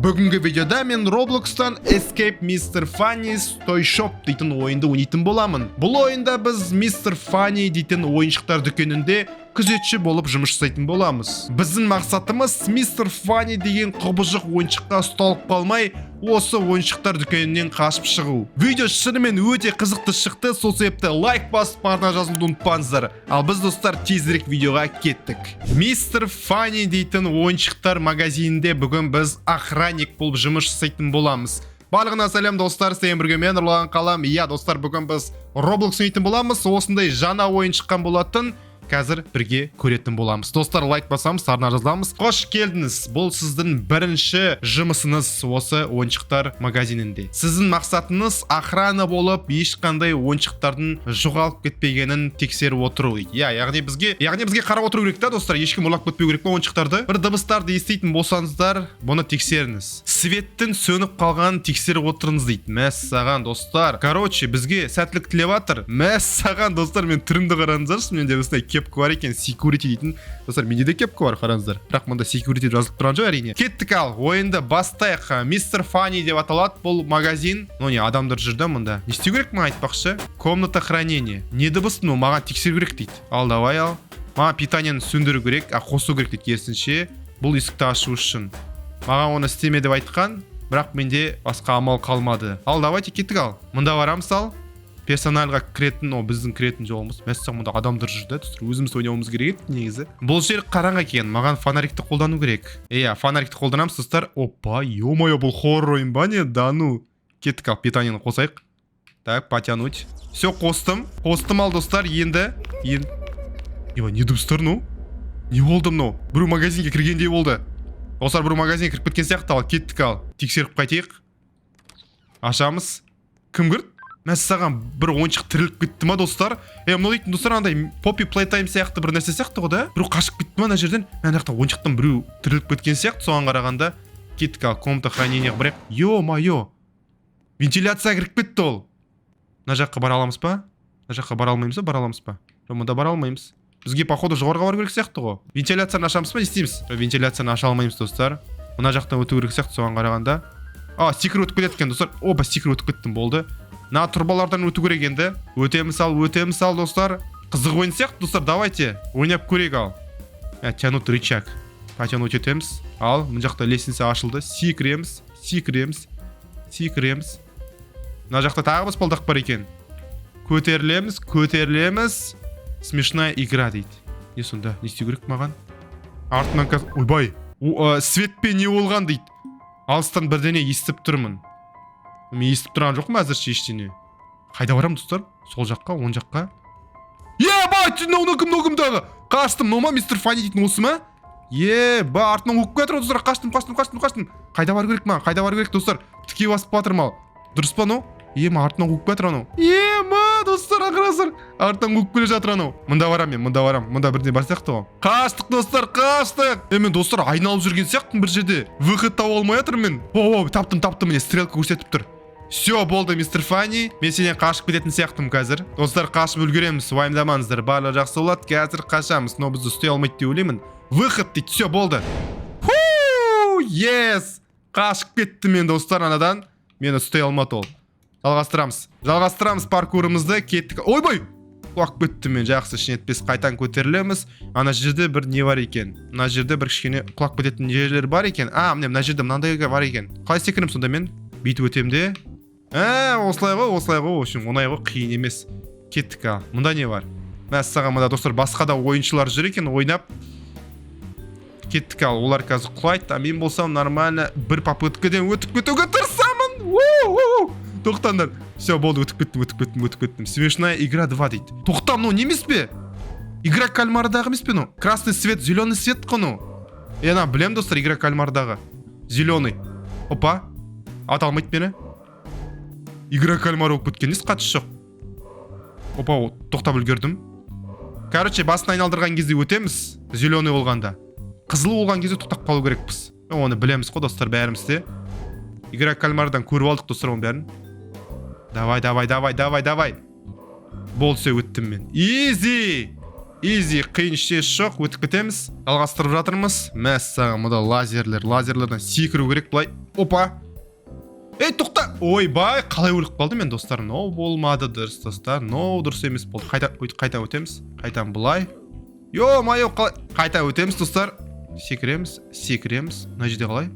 Бүгінгі видеода мен Roblox'тан Escape Mr. Funny's Toy Shop дейтін ойынды ойнайтын боламын. Бұл ойында біз Mr. Funny дейтін ойыншықтар дүкенінде күзетші болып жұмыс жасайтын боламыз. Біздің мақсатымыз Mr. Funny деген құбыжық ойыншыққа ұсталып қалмай, осы ойыншықтар дүкенінен қашып шығу. Видео шынымен өте қызықты шықты, сол себепті лайк басып, арна жазылуды ұмытпаңыздар. Ал біз, достар, тезірек видеоға кеттік. Мистер Фанни дейтін ойыншықтар магазинінде бүгін біз охранник болып жұмыс жасайтын боламыз. Барлығына сәлем, достар, сіздермен бірге мен, Нұрлан Қалам. Иә, достар, бүгін біз Roblox ойнайтын боламыз. Осындай жаңа ойын шыққан болатын. Қазір бірге көретін боламыз. Достар, лайк басамыз, арна жазыламыз. Қош келдіңіз. Бұл сіздің бірінші жұмысыңыз осы ойыншықтар магазинінде. Сіздің мақсатыңыз охрана болып, ешқандай ойыншықтардың жоғалып кетпегенін тексеріп отыру дейді. Иә, яғни бізге қарап отыру керек та, достар. Ешкім ұрлап кетпеу керек па ойыншықтарды? Бір дыбыстарды еститін болсаңыздар, бұны тексеріңіз. Светтің сөніп қалғанын тексеріп отырыңыз дейді. Мәссаған, достар. Короче, бізге сәттілік тілеп жатыр. Мәссаған, достар, мен түрімді қараңыздаршы, менде осындай кепка бар екен, security дейтін. Достар, менде де кепка бар, қараңыздар. Бірақ мұнда security деп жазылып тұрған жоқ, әрине. Кеттік ал, ойынды бастайық. Мистер Фанни деп аталады бұл магазин. Ну не, адамдар жүр да мұнда. Не істеу керек маған, айтпақшы? Комната хранения. Не дыбыс мынау, маған тексеру керек дейді. Ал давай ал. Маған питаниені сөндіру керек, а қосу керек дейді керісінше. Бұл есікті ашу үшін. Маған оны істеме деп айтқан, бірақ менде басқа амал қалмады. Ал давайте кеттік ал. Мұнда барамыз ал. Персоналға кіретін, о, біздің кіретін жолымыз. Мәссаған, мұнда адамдар жүр да, достар, өзіміз ойнауымыз керек еді негізі. Бұл жер қараңғы екен, маған фонарикті қолдану керек. Иә, фонарикті қолданамыз, достар. Опа, ё-моё, бұл хоррор ойын ба, не? Да ну. Кеттік ал, питаниені қосайық. Так, потянуть. Все, қостым. Қостым ал, достар, енді. Енді. Еба, не дыбыстар мынау? Не болды мынау? Біреу магазинге кіргендей болды. Достар, біреу магазинге кіріп кеткен сияқты, ал кеттік ал. Тексеріп қайтайық. Ашамыз. Кім кірді? Мәссаған, бір ойыншық тіріліп кетті ма, достар? Е, мынау дейтін, достар, андай Poppy Playtime сияқты бір нәрсе сияқты ғой да? Біреу қашып кетті ма ана жерден? Мына жақта ойыншықтан біреу тіріліп кеткен сияқты, соған қарағанда. Кеттік ал, комната хранения барайық. Ё-моё. Вентиляцияға кіріп кетті ол. Мына жаққа бара аламыз ба? Мына жаққа бара алмаймыз ба? Бара аламыз ба? Жоқ, мұнда бара алмаймыз. Бізге, походу, жоғарыға бару керек сияқты ғой. Вентиляцияны ашамыз ба, не істейміз? Жоқ, вентиляцияны аша алмаймыз, достар. Мына жақтан өту керек сияқты соған қарағанда. А, секіріп өтіп кетеді екен, достар. Опа, секіріп өтіп кеттім, болды. Мына трубалардан өту керек енді. Өтеміз ал, өтеміз ал, достар. Қызық ойын сияқты, достар, давайте. Ойнап көрейік ал. Ә, тянуть рычаг. Потянуть етеміз. Ал, мына жақта лестница ашылды. Секіреміз, секіреміз, секіреміз. Мына жақта тағы баспалдақ бар екен. Көтерілеміз, көтерілеміз. Смешная игра дейді. Не сонда? Не істеу керек маған? Артынан қазір. Ойбай. Светпен не болған дейді. Алыстан бірдеңе естіп тұрмын. Мен естіп тұрған жоқпын әзірше ештеңе. Қайда барамын, достар? Сол жаққа, оң жаққа? Ебать, мынау кім, мынау кім тағы? Қаштым, мынау ма мистер Фанни дейтін осы ма? Еба, артынан қуып келе жатыр, достар. Қаштым, қаштым, қаштым, қаштым. Қайда бару керек маған? Қайда бару керек, достар? Тіке басып жатырмын ал. Дұрыс па мынау? Ема, артынан қуып келе жатыр анау. Ема, достар, қараңыздар. Артынан қуып келе жатыр анау. Мында барамын мен, мында барамын. Мында бірдеңе бар сияқты ғой. Қаштық, достар, қаштық. Е, мен, достар, айналып жүрген сияқтымын бір жерде. Выход таба алмай жатырмын мен. О, таптым, таптым, міне стрелка көрсетіп тұр. Все, болды, мистер Фанни. Мен сенен қашып кететін сияқтымын қазір. Достар, қашып үлгереміз, уайымдамаңыздар. Барлығы жақсы болады. Қазір қашамыз. Но бізді ұстай алмайды деп ойлаймын. Выход дейді. Все, болды. Фу, yes! Қашып кеттім мен, достар, анадан. Мені ұстай алмады ол. Жалғастырамыз. Жалғастырамыз паркурымызды. Кеттік. Ойбай! Құлап кеттім мен. Жақсы, ештеңе етпес. Қайтадан көтерілеміз. Ана жерде бір не бар екен? Мына жерде бір кішкене құлап кететін жерлер бар екен. А, міне, мына жерде мынандай бар екен. Қалай секіремін сонда мен? Бүйтіп өтемін де. Ә, осылай ғой, осылай ғой. В общем, оңай ғой, қиын емес. Кеттік ал. Мұнда не бар? Мәссаған, мында, достар, басқа да ойыншылар жүр екен ойнап. Кеттік ал, олар қазір құлайды, а мен болсам нормально бір попыткадан өтіп кетуге тырысамын. Уу-уу-уу. Тоқтаңдар. Все, болды, өтіп кеттім, өтіп кеттім, өтіп кеттім. Смешная игра 2 дейді. Тоқта, мынау не емес пе? Игра кальмардағы емес пе мынау? Красный свет, зеленый свет қой мынау. Е, ана білем, достар, игра кальмардағы. Зеленый. Опа. Ата алмайды мені. Игра кальмар болып кеткен несі, қатысы жоқ. Опа, о, тоқтап үлгердім. Короче, басын айналдырған кезде өтеміз, зеленый болғанда. Қызыл болған кезде тоқтап қалу керекпіз. Оны білеміз қой, достар, бәріміз де. Игра кальмардан көріп алдық, достар, оның бәрін. Давай, давай, давай, давай, давай. Болды, все, өттім мен. Изи! Изи, қиын ештеңесі жоқ, өтіп кетеміз. Жалғастырып жатырмыз. Мәссаған, мұнда лазерлер, лазерлерден секіру керек былай. Опа, ей, тоқта! Ойбай, қалай өліп қалдым мен, достар? Мынау болмады дұрыс, достар, мынау дұрыс емес болды. Қайта, қайта өтеміз, қайтадан былай. Ё-моё, қалай қайта өтеміз, достар? Секіреміз, секіреміз. Мына жерде қалай?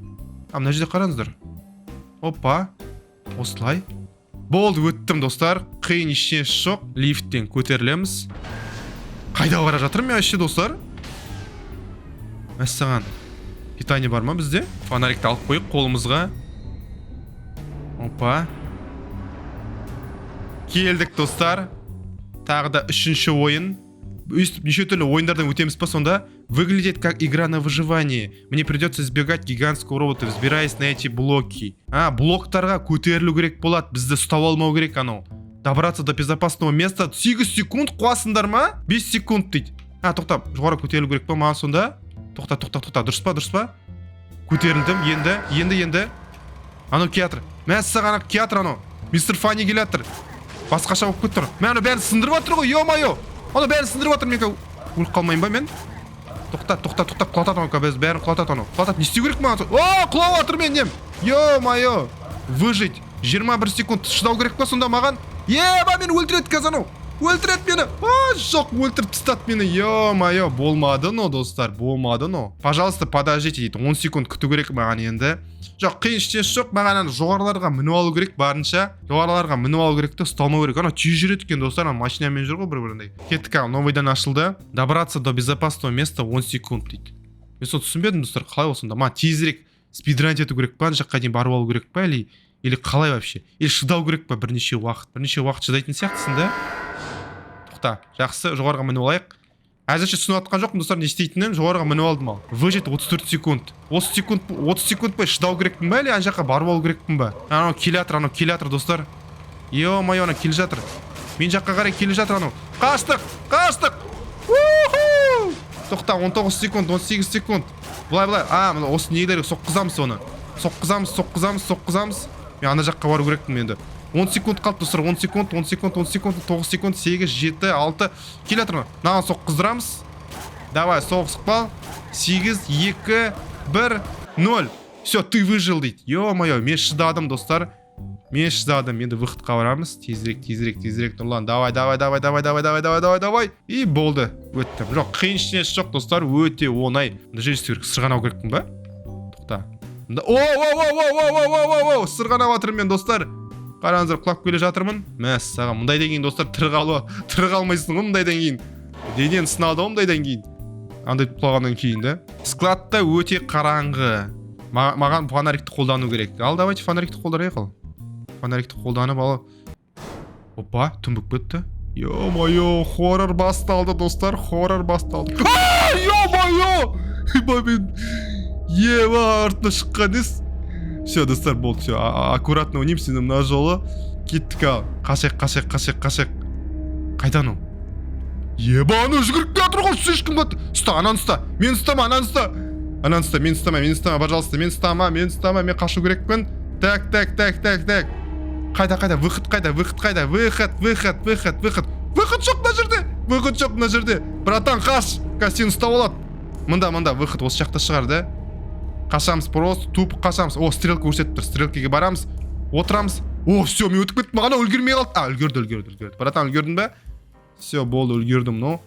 А, мына жерде қараңыздар. Опа, осылай болды, өттім, достар. Қиын ештеңесі жоқ. Лифттен көтерілеміз. Қайда бара жатырмын мен вообще, достар? Мәссаған, питание бар ма бізде? Фонарикті алып қояйық қолымызға. Опа, келдік, достар. Тағы да үшінші ойын. Өйстіп неше түрлі ойындардан өтеміз па сонда? Выглядит как игра на выживание. Мне придется избегать гигантского робота, взбираясь на эти блоки. А, блоктарға көтерілу керек болады, бізді ұстап алмау керек анау. Добраться до безопасного места 8 секунд. Қуасыңдар ма? 5 секунд дейді. А, тоқта, жоғары көтерілу керек па маған сонда? Тоқта, тоқта, тоқта, дұрыс па, дұрыс па? Көтерілдім. Енді, енді, енді анау келатыр. Мәссаған, анау келатыр, анау Мистер Фанни келе жатыр. Басқаша болып кетті тұр. Мә, анау бәрін сындырып жатыр ғой. Ё-моё, анау бәрін сындырып жатыр. Мен қазір өліп қалмайын ба мен? Тоқта, тоқта, тоқта, құлатады анау қазір, бәрін құлатады анау, құлатады. Не істеу керек маған? О, құлап жатыр мен нем. Ё-моё, выжить 21 секунд. Шыдау керек па сонда маған? Еба, мені өлтіреді қазір анау, өлтіреді мені. А, жоқ, өлтіріп тастады мені. Ё-моё, болмады но, достар, болмады но. Пожалуйста, подождите дейді. 10 секунд күту керек маған енді. Жоқ, қиын ештеңесі жоқ. Маған ана жоғарыларға мініп алу керек, барынша жоғарыларға мініп алу керек те, ұсталмау керек. Анау тез жүреді екен, достар, ана машинамен жүр ғой бір біріндей. Кеттік. Ал, новыйдан ашылды. Добраться до безопасного места 10 секунд дейді. Мен соны түсінбедім, достар, қалай ол сонда? Маған тезірек спидранить ету керек па, ана жаққа дейін барып алу керек па или қалай вообще? Или шыдау керек па бірнеше уақыт? Бірнеше уақыт шыдайтын сияқтысың да. Тоқта, жақсы, жоғарыға мініп алайық. Әзірше түсініп жатқан жоқпын, достар, не істейтінін. Жоғарыға мініп алдым. Ал, выжить 34 секунд. 30 секунд, 30 секунд бойы шыдау керекпін ба или ана жаққа барып алу керекпін ба? Анау келе жатыр, анау келе жатыр, достар. Ё-моё, анау келе жатыр, мен жаққа қарай келе жатыр анау. Қаштық, қаштық! Уху! Тоқта, 19 секунд, 18 секунд. Былай, былай. А, мына осы нелерге соққызамыз, оны соққызамыз, соққызамыз, соққызамыз. Мен ана жаққа бару керекпін енді. 10 секунд қалды, достар, 10 секунд, 10 секунд, 10 секунд, 9 секунд, 8, 7, 6. Келе жатыр. Мынаған соққыздырамыз. Давай, соғысып қал. 8, 2, 1, 0. Все, ты выжил дейді. Ё-моё, мен шыдадым, достар, мен шыдадым. Енді выходқа барамыз. Тезірек, тезірек, тезірек, Нұрлан. Давай, давай, давай, давай, давай, давай, давай, давай, давай. И болды, өттім. Жоқ, қиын ештеңесі жоқ, достар, өте оңай. Мына жерде істеу керек? Сырғанау керекпін ба? Тоқта. О, о, о, о, о, о, о, о, о, сырғанап жатырмын мен, достар. Қараңыздар, құлап келе жатырмын. Мәссаған, мұндайдан кейін, достар, тірі қалмайсың ғой. Мұндайдан кейін денең сынады ғой, мұндайдан кейін, андай құлағаннан кейін да. Складта өте қараңғы. Маған фонарикті қолдану керек. Ал, давайте фонарикті қолданайық. Ал, фонарикті қолданып ал. Опа, түн болып кетті. Ё-моё, хоррор басталды, достар, хоррор басталды. Ё-моё, мен еба, артына шыққан ес. Все, достар, болды, все, аккуратно ойнаймыз енді мына жолы. Кеттік. Ал, қашайық, қашайық, қашайық, қашайық. Қайда анау? Еба, анау жүгіріп келе жатыр ғой слишком қатты. Ұста, ананы ұста, мені ұстама, ананы ұста, ананы ұста, мені ұстама, мені ұстама, пожалуйста, мені ұстама, мені ұстама. Мен қашу керекпін. Так, так, так, так, так. Қайда, қайда выход? Қайда выход? Қайда выход? Выход, выход, выход, выход жоқ мына жерде, выход жоқ мына жерде. Братан, қаш, қазір сені ұстап алады. Мында, мында выход осы жақта шығар да. Қашамыз, просто тупо қашамыз. О, стрелка көрсетіп тұр, стрелкаге барамыз, отырамыз. О, все, мен өтіп кеттім. Анау үлгермей қалды. А, үлгерді, үлгерді, үлгерді. Братан, үлгердің ба? Все, болды, үлгердім. Ну,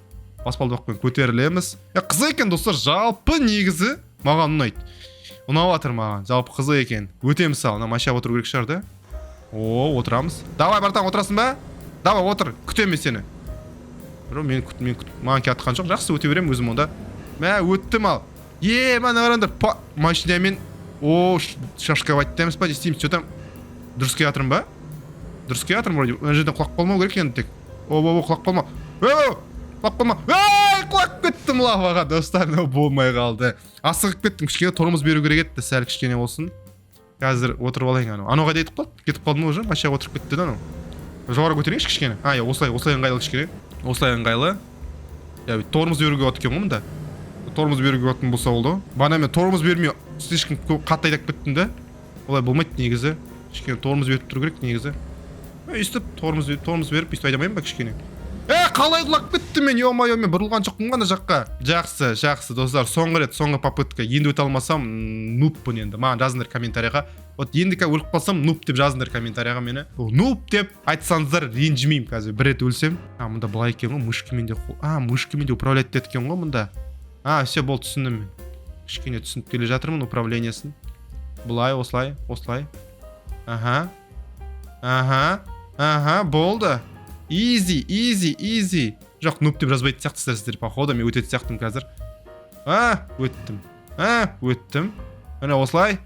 баспалдақпен көтерілеміз. Е, қызық екен, достар, жалпы негізі маған ұнайды, ұнап жатыр маған жалпы, қызық екен. Өтеміз. Ал, мына машинаға отыру керек шығар да. О, отырамыз. Давай, братан, отырасың ба? Давай, отыр, күтемін мен сені. Жоқ, мен күт, мен күт, маған келе жатқан жоқ. Жақсы, өте беремін өзім онда. Мә, өттім. Ал, е, мына қараңдар, машинамен. О, шашковать етеміз па, не істейміз? Че там, дұрыс келе жатырмын ба? Дұрыс келе жатырмын вроде. Мына жерден құлап қалмау керек енді тек. О, о, о, құлап қалма! О, құлап қалма! Ай, құлап кеттім лаваға, достар. Мынау болмай қалды, асығып кеттім. Кішкене тормоз беру керек еді, сәл кішкене болсын. Қазір отырып алайын. Анау, анау қайда кетіп қалды? Кетіп қалды ма уже? Машинаға отырып кетті да анау. Жоғары көтерейікші кішкене. А, иә, осылай, осылай ыңғайлы, кішкене осылай ыңғайлы. Иә, бүйтіп тормоз беруге болады екен ғой. Мында тормоз беруге болатын болса болды ғой. Бағана мен тормоз бермей слишком көп, қатты айдап кеттім да. Олай болмайды негізі, кішкене тормоз беріп тұру керек негізі. Өйстіп тормоз беріп, өйстіп айдамаймын ба кішкене? Е, Қалай құлап кеттім мен? Ё-моё, мен бұрылған жоқпын ғой ана жаққа. Жақсы, жақсы, достар, соңғы рет, соңғы попытка. Енді өте алмасам, нубпын енді. Маған жазыңдар комментарийға. Вот енді қазір өліп қалсам, нуб деп жазыңдар комментарийға мені. Нуб деп айтсаңыздар, ренжімеймін қазір бір рет өлсем. А, мында былай екен ғой, мышкамен де, а, мышкамен де управлять етеді екен ғой мында. А, все, болды, түсіндім мен. Кішкене түсініп келе жатырмын управлениесін. Былай, осылай, осылай. Аха, болды. Изи, изи, изи. Жоқ, нуб деп жазбайтын сияқтысыздар сіздер, походу, мен өтетін сияқтымын қазір. А, өттім. А, өттім. Міне, осылай.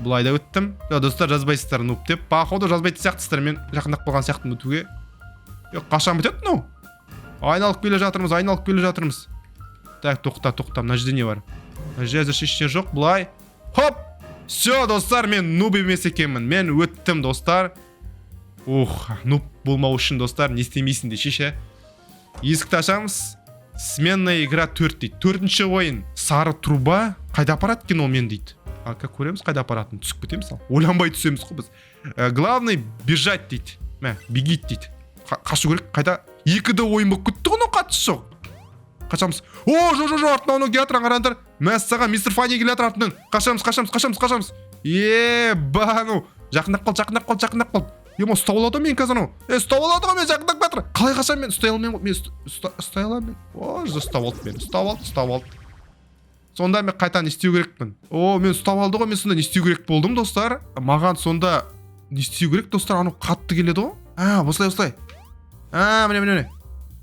Былай да өттім. Жоқ, достар, жазбайсыздар нуб деп. Походу, жазбайтын сияқтысыздар. Мен жақындап қалған сияқтымын өтуге. Е, қашан бітеді мынау? Айналып келе жатырмыз, айналып келе жатырмыз. Так, тоқта, тоқта, мына жерде не бар? Мына жерде әзірше ештеңе жоқ. Былай. Хоп! Все, достар, мен нуб емес екенмін. Мен өттім, достар. Ух, нуб болмау үшін, достар, не істемейсің де шеше. Есікті ашамыз. Сменная игра 4 дейді. Төртінші ойын. Сары труба қайда апарады екен ол мен дейді. Ал как көреміз қайда апаратынын. Түсіп кетеміз ал. Ойланбай түсеміз ғой біз. Главный бежать дейді. Мә, бегить дейді. Қашу керек. Қайда? 2D ойын болып кетті ғой мынау, қатысы жоқ. Қашамыз. О, жоқ, жоқ, жоқ, артынан анау келе жатыр, қараңдар. Мәссаған, мистер Фанни келе жатыр артынан. Қашамыз, қашамыз, қашамыз, қашамыз. Еба, анау. Жақындап қалды, жақындап қалды, жақындап қалды. Ема, ұстап алады ғой мені қазір анау. Е, ұстап алады ғой мені, жақындап жатыр. Қалай қашамын мен? Ұстай алмаймын ғой. Мен ұстай аламын мен. О, ұстап алды мені. Ұстап алды, ұстап алды. Сонда мен қайта не істеу керекпін? О, мен ұстап алды ғой, мен сонда не істеу керек болдым, достар? Маған сонда не істеу керек, достар? Анау қатты келеді ғой. А, осылай, осылай. А, міне, міне, міне.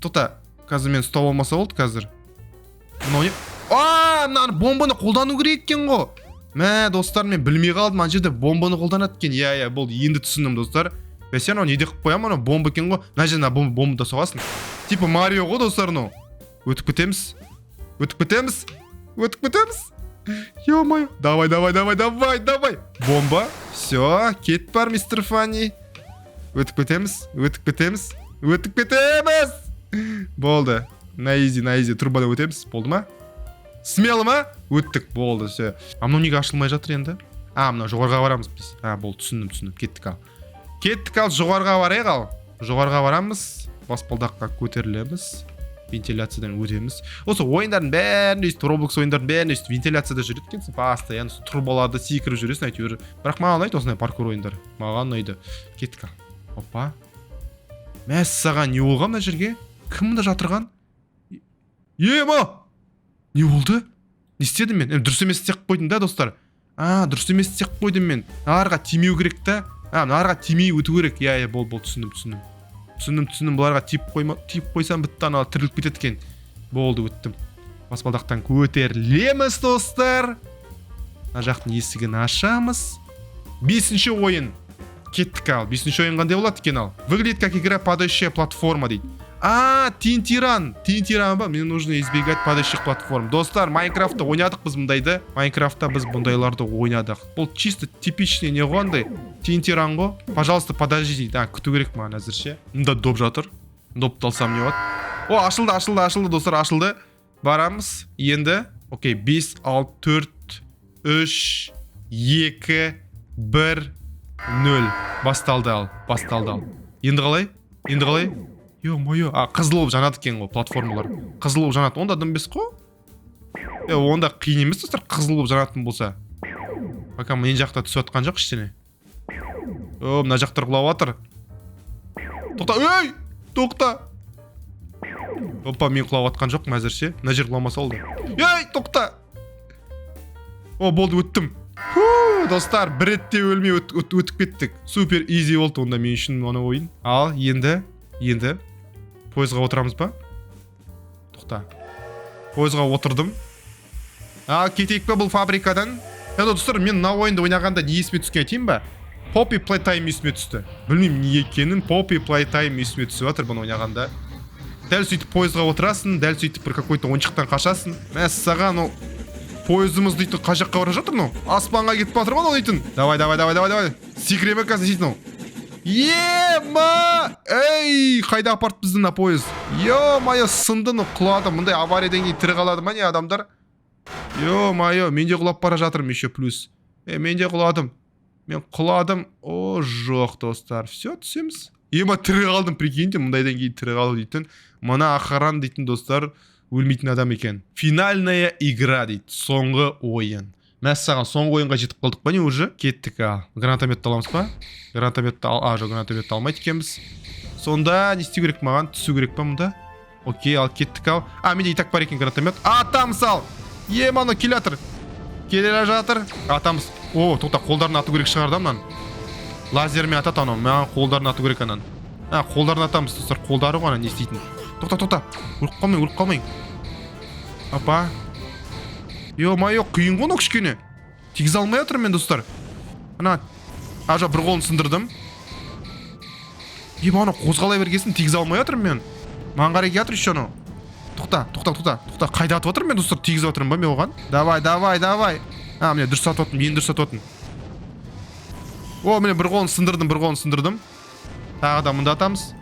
Тоқта. Қазір мен ұстап алмаса болды қазір. Мынау не? А, мынаны, бомбаны қолдану керек екен ғой. Мә, достар, мен білмей қалдым, ана жерде бомбаны қолданады екен. Иә, иә, болды, енді түсіндім, достар. Бәсе, анау не деп қоямын, анау бомба екен ғой. Мына жерде бомба да соғасың. Типа Марио ғой, достар, мынау. Өтіп кетеміз. Өтіп кетеміз. Өтіп кетеміз. Ё-моё. Давай, давай, давай, давай, давай. Бомба. Все, кет бар, мистер Фанни. Өтіп кетеміз, өтіп кетеміз, өтіп кетеміз. Болды. На изи, на изи трубадан өтеміз. Болды ма? Смело ма? Өттік, болды, все. А мынау неге ашылмай жатыр енді? А, мынау жоғарыға барамыз біз. А, болды, түсіндім, түсіндім. Кеттік ал. Кеттік ал, жоғарыға барайық ал. Жоғарыға барамыз. Баспалдаққа көтерілеміз. Вентиляциядан өтеміз. Осы ойындардың бәрінде өйстіп, Roblox ойындардың бәрінде өйстіп вентиляцияда жүреді екенсің. Постоянно трубаларды секіріп жүресің әйтеуір. Бірақ маған ұнайды осындай паркур ойындары. Маған ұнайды. Кеттік ал. Опа. Мәссаған, не болған мына жерге? Кім мында жатырған? Ема! Не болды? Не істедім мен? Дұрыс емес істеп қойдым да, достар. А, дұрыс емес істеп қойдым мен. Мыналарға тимеу керек та. А, мыналарға тимей өту керек. Иә, иә, болды, болды, түсіндім, түсіндім. Түсіндім, түсіндім. Бұларға тиіп қойма, тиіп қойсам бітті, ана тіріліп кетеді екен. Болды, өттім. Баспалдақтан көтерілеміз, достар. Мына жақтың есігін ашамыз. Бесінші ойын. Кеттік ал. Бесінші ойын қандай болады екен ал? Выглядит как игра «Падающая платформа» дейді. А, TNT Run. TNT Run ба? Мне нужно избегать падающих платформ. Достар, Майнкрафтта ойнадық біз мұндайды. Майнкрафтта біз бұндайларды ойнадық. Бұл чисто типичный не ғой андай? TNT Run ғой. Пожалуйста, подожди дейді. А, күту керек маған әзірше. Мында доп жатыр. Допты алсам не болады? О, ашылды, ашылды, ашылды, достар, ашылды. Барамыз. Енді, окей, 5, 6, 4, 3, 2, 1, 0. Басталды ал, басталды ал. Енді қалай? Енді қалай? Ё-моё, а, қызыл болып жанады екен ғой платформалар. Қызыл болып жанады. Онда дым емес қой. Е, онда қиын емес, достар, қызыл болып жанатын болса. Пока мен жақта түсіп жатқан жоқ ештеңе. О, мына жақтар құлап жатыр. Тоқта, ей! Тоқта! Опа, мен құлап жатқан жоқпын әзірше. Мына жер құламаса болды. Ей, тоқта! О, болды, өттім. Фу, достар, бір ретте өлмей өтіп кеттік. Супер изи болды онда мен үшін ана ойын. Ал, енді пойызға отырамыз ба? Тоқта. Пойызға отырдым. Ал, кетейік па бұл фабрикадан? Енді, достар, мен мына ойынды ойнағанда не есіме түскен айтайын ба? Poppy Playtime есіме түсті. Білмеймін не екенін, Poppy Playtime есіме түсіп жатыр бұны ойнағанда. Дәл сөйтіп пойызға отырасың, дәл сөйтіп бір какой-то ойыншықтан қашасың. Мәссаған, ол пойызымыз дейтін қай жаққа бара жатыр мынау? Аспанға кетіп жатыр ғой мынау дейтін. Давай, давай, давай, давай, давай. Секіре ме қазір дейтін ол? Ема! Ей, қайда апарды бізді мына пойыз? Ё-моё, сынды, ну, құлады. Мұндай авариядан кейін тірі қалады ма не адамдар? Ё-моё, мен де құлап бара жатырмын еще плюс. Е, мен де құладым. Мен құладым. О, жоқ, достар. Все, түсеміз. Ема, тірі қалдым, прикиньте, мұндайдан кейін тірі қалу дейтін. Мына охран дейтін, достар, өлмейтін адам екен. «Финальная игра» дейді, соңғы ойын. Мәссаған, соңғы ойынға жетіп қалдық па, не, уже? Кеттік. Ал гранатометті аламыз ба? Гранатометті ал. А, жоқ, гранатометті алмайды екенбіз. Сонда не істеу керек маған? Түсу керек па мұнда? Окей, ал кеттік. Ал, а, менде и так бар екен гранатомет. Атамыз. Ал, ем, анау келе жатыр, келе жатыр, атамыз. О, тоқта, қолдарын ату керек шығар да мынаның. Лазермен атады анау, маған қолдарын ату керек анан. А, қолдарын атамыз, достар, қолдары ғой ана не істейтін. Тоқта, тоқта, өліп қалмайын, өліп қалмайын. Опа, ё-моё, қиын ғой мынау, кішкене тигізе алмай жатырмын мен, достар. Ана, а, жоқ, бір қолын сындырдым. Е, анау қозғала бергесін тигізе алмай жатырмын мен. Маған қарай келе жатыр еще анау. Тоқта, тоқта, тоқта, тоқта, қайда атып жатырмын мен, достар? Тигізіп жатырмын ба мен оған? Давай, давай, давай. А, міне, дұрыс атып жатырмын, енді дұрыс атып жатырмын. О, міне, бір қолын сындырдым, бір қолын сындырдым. Тағы да мында атамыз.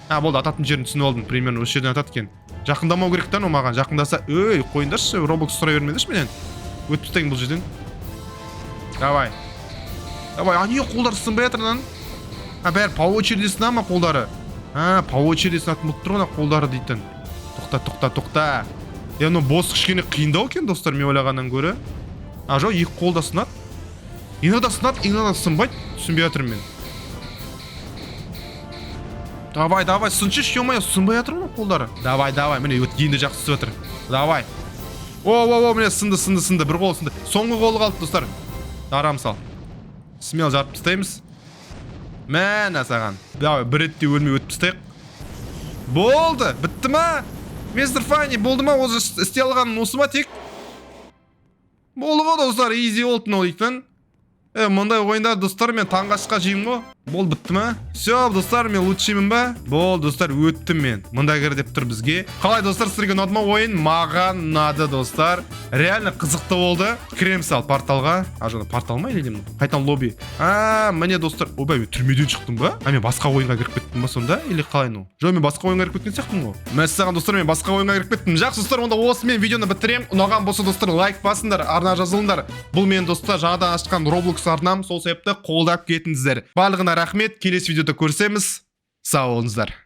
А, болды, ататын жерін түсініп алдым, примерно осы жерден атады екен. Жақындамау керек та анау маған жақындаса. Ей, қойыңдаршы, робокс сұрай бермеңдерші менен. Өтіп тастайын бұл жерден. Давай, давай. А, не, қолдары сынбай жатыр мынаның. А, бәрі по очереди сына ма қолдары? А, по очереди сынатын болып тұр ғой мына қолдары дейтін. Тоқта, тоқта, тоқта. Е, мынау босс кішкене қиындау екен, достар, мен ойлағаннан гөрі. А, жоқ, екі қол да сынады. Иногда сынады, иногда сынбайды, түсінбей жатырмын мен. Давай, давай, сыншы, ё-моё, сынбай жатыр ғой қолдары. Давай, давай, міне, вот енді жақсы түсіп жатыр. Давай. О, о, о, міне, сынды, сынды, сынды, бір қолы сынды. Соңғы қолы қалды, достар. Дарамыз, ал. Смело жарып тастаймыз. Мә саған. Давай, бір ретте өлмей өтіп тастайық. Болды, бітті ма? Мистер Фанни, болды ма? Осы істей алғаның осы ма тек? Болды ғой, достар, изи болды мынау дейтін. Е, мындай ойындар, достар, мен таңғы асқа жеймін ғой. Болды, бітті ма? Все, достар, мен лучшиймін ба? Болды, достар, өттім мен. Мында кір деп тұр бізге. Қалай, достар, сіздерге ұнады ма ойын? Маған ұнады, достар. Реально қызықты болды. Кіреміз ал порталға. А, жоқ, портал ма или не? Қайтадан лобби. А, міне, достар. Ойбай, мен түрмеден шықтым ба? А, мен басқа ойынға кіріп кеттім ба сонда? Или қалай ну? Жоқ, мен басқа ойынға кіріп кеткен сияқтымын ғой. Мәссаған, достар, мен басқа ойынға кіріп кеттім. Жақсы, достар, онда осымен видеоны бітіремін. Ұнаған болса, достар, лайк басыңдар, арна жазылыңдар. Бұл мен, достар, жаңадан ашқан Roblox арнам, сол себепті қолдап кетіңіздер. Барлығына рахмет. Келесі видеода көрісеміз. Сау болыңыздар.